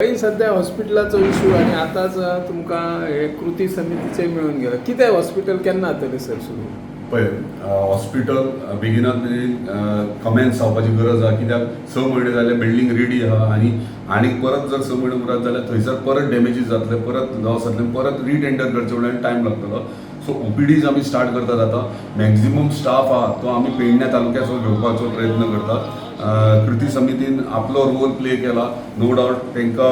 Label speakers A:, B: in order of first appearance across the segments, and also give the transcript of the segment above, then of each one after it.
A: पळय, सद्या हॉस्पिटलाचो इशू आनी आतांच तुमकां हे कृती समितीचे मेळून गेला. कितें, हॉस्पिटल केन्ना जातलें सर सुरू?
B: पळय, हॉस्पिटल बेगिनात बेगीन कमेन्स जावपाची गरज आहा, कित्याक 6 म्हयने जाले बिल्डींग रेडी आहा आनी आनीक परत जर 6 म्हयने उरत जाल्यार थंयसर परत डॅमेजीस जातले, परत लॉस जातले, परत रिटेंडर करचें म्हणल्यार टायम लागतलो. सो ओपीडीज आमी स्टार्ट करतात. आतां मॅक्झिमम स्टाफ आहा तो आमी पेडण्या तालुक्याचो घेवपाचो प्रयत्न करतात. कृती समितीन आपलो रोल प्ले केला, नो डावट. तांकां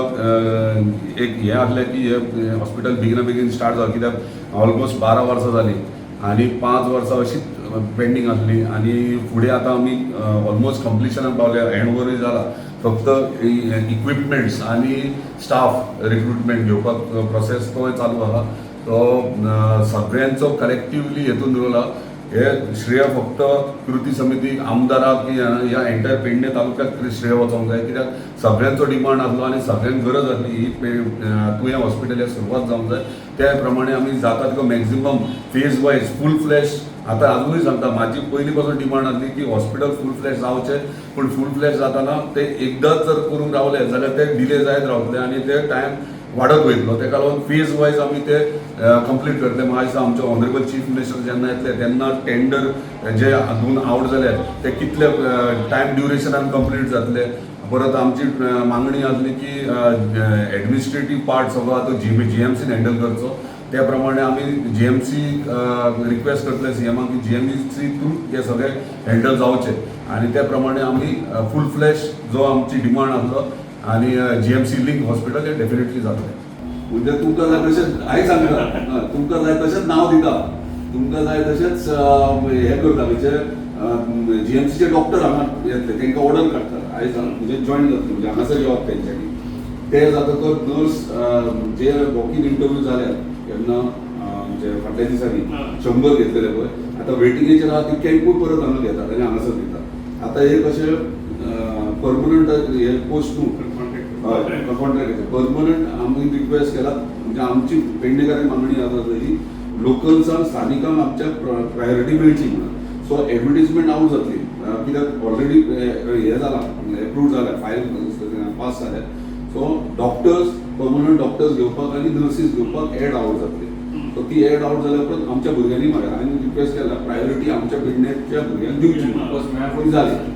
B: एक हें आहलें की हे हॉस्पिटल बेगिना बेगीन स्टार्ट जावं, कित्याक ऑलमोस्ट 12 वर्सां जालीं आनी 5 वर्सां अशीच पेंडींग आसली. आनी फुडें आतां आमी ऑलमोस्ट कंप्लिशनाक पावल्या, हँड ओवरूय जाला. फक्त इक्विपमेंट्स आनी स्टाफ रिक्रुटमेंट घेवपाक प्रोसेस तोय चालू आहा. तो सगळ्यांचो कलेक्टिवली हेतून रोल आहा. हे श्रेय फक्त कृती समितीक, आमदाराक, ह्या एंटायर पेडणे तालुक्याक श्रेय वचोंक जाय, कित्याक सगळ्यांचो डिमांड आसलो आनी सगळ्यांक गरज आसली ही तुयें हॉस्पिटल हे सुरवात जावंक जाय. त्या प्रमाणे आमी जाता तितको maximum phase wise full fledge. आतां अजुनूय सांगता, म्हाजी पयलीं पासून डिमांड आसली की हॉस्पिटल फूल फ्लॅज जावचें, पूण फूल फ्लॅज जाताना ते एकदांच जर करूंक रावले जाल्यार ते डिले जायत रावतले आनी ते टायम वाडत वयतलो. ताका लागून फेज वायज आमी ते कंप्लीट करतले. म्हाका दिसता, आमचे ऑनरेबल चीफ मिनिस्टर जेन्ना येतले तेन्ना टेंडर जे दोन आवट जाल्यात ते कितले टायम ड्युरेशनान कंप्लीट जातले. परत आमची मागणी आसली की एडमिनिस्ट्रेटीव पार्ट सगळो आतां जीएमसीन हँडल करचो. त्या प्रमाणे आमी जीएमसी रिक्वेस्ट करतले सीएमाक की जीएमसी थ्रू हे सगळे हँडल जावचे आनी त्या प्रमाणे आमी फूल फ्लॅज जो आमची डिमांड आसलो आनी जीएमसी लिंक हॉस्पिटल हे डेफिनेटली जातले. म्हणजे तुमकां जाय तशेंच हांवें सांगता, तुमकां जाय तशेंच नांव दिता, तुमकां जाय तशेंच हें करता. म्हणजे जीएमसीचे डॉक्टर हांगा येतले, तांकां ऑर्डर काडटा आयज, म्हणजे जॉईन जातले, म्हणजे हांगासर येवप तेंच्यांनी. ते जातकच nurse J walk in interview जाल्यात तेन्ना, म्हणजे फाटल्या दिसांनी 100 घेतलेले पळय, आतां वेटिंगेचेर आहा. ती कॅम्पूय परत हांगा घेतात आनी हांगासर दितात. आतां हे कशें परमनंट हे पोस्ट न्हू, हय, कॉन्ट्रॅक्ट. परमनंट आमी रिक्वेस्ट केला. म्हणजे आमची पेडणेकारांची मागणी आसा तशी लोकल्सांक, स्थानिकांक आमच्या प्रायोरिटी मेळची म्हणून. सो एडवर्टीजमेंट आवट जातली, कित्याक ऑलरेडी हे जाला, एप्रूव जाला, फायल पास जाल्या. सो डॉक्टर्स, परमनंट डॉक्टर्स घेवपाक आनी नर्सीस घेवपाक एड आवट जातली. सो ती एड आवट जाल्या उपरांत आमच्या भुरग्यांनी, हांवें रिक्वेस्ट केला, प्रायोरिटी आमच्या पेडण्याच्या भुरग्यांक दिवची म्हणून. ती जाली.